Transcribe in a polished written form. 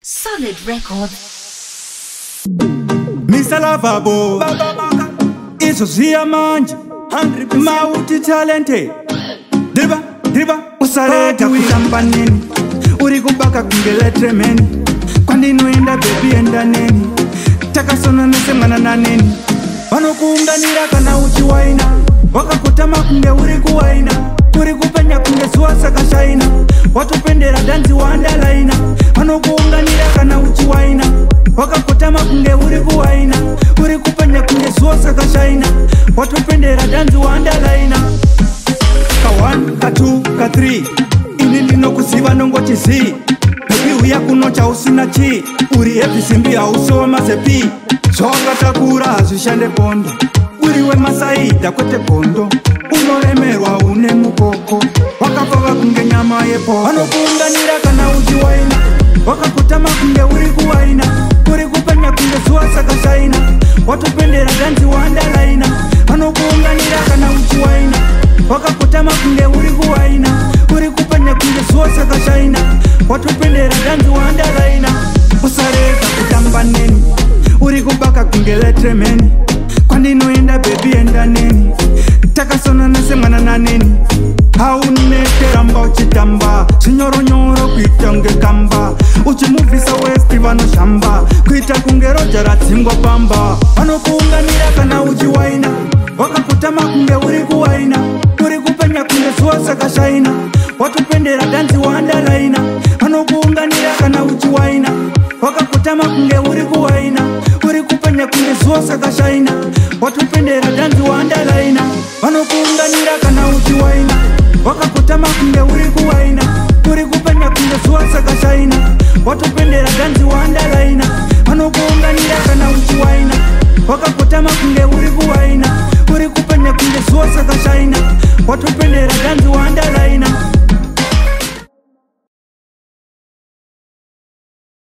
Solid Records. Mr. Lovable, izvo zviya manje mauti talented. Driba, driba, usarega kutamba neni, uri kubaka kunge letremeni. Kwandinoenda baby enda neni, takasonana semwana naneni. Vanokuunganira kana uchiwaina, wakakotama kunge uri kuwaina, uri kupenya kunge zuva sakashaina, watopendera dhanzi waandalaina. Vanokuunganira kana uchiwaina, wakakotama kunge uri kuwaina, uri kupenya kunge zuva sakashaina, watopendera dhanzi waandalaina. Ka 1 ka 2 ka 3, ini ndinokuziva nongoti zii. Baby uya kuno chausina chii, uri heavy simbi hausi wemazepi. Zvawakatakura hazvishande pondo, uri wemasaidha kwete gondo. Unoremerwa une mukoko, wakapfava kunge nyama yepoko. Vanokuunganira kana uchiwaina, wakakotama kunge uri kuwaina, uri kupenya kunge zuva sakashaina, watopendera dhanzi waandalaina. Vanokuunganira kana uchiwaina, wakakotama kunge uri kuwaina, uri kupenya kunge zuva sakashaina, watopendera dhanzi waandalaina. Usarega kutamba neni, uri kubaka kunge letremeni. Kwandinoenda baby enda neni, takasonana semwana naneni. Haunete ramba uchitamba zvinyoronyoro kuita kunge kamba, uchimuvhisa westi vanoshamba kuita kunge roja radzingwa pamba. Vanokuunganira kana uchiwaina, wakakotama kunge uri kuwaina, uri kupenya kunge zuva sakashaina, watopendera dhanzi waandalaina. Vanokuunganira kana uchiwaina, wakakotama kunge uri kuwaina, uri kupenya kunge zuva sakashaina, watopendera dhanzi waandalaina. Vanokuunganira kana uchiwaina, wakakotama kunge uri kuwaina, uri kupenya kunge zuva sakashaina, watopendera dhanzi waandalaina. Vanokuunganira kana uchiwaina, wakakotama kunge uri kuwaina, uri kupenya kunge zuva sakashaina, watopendera dhanzi waandalaina.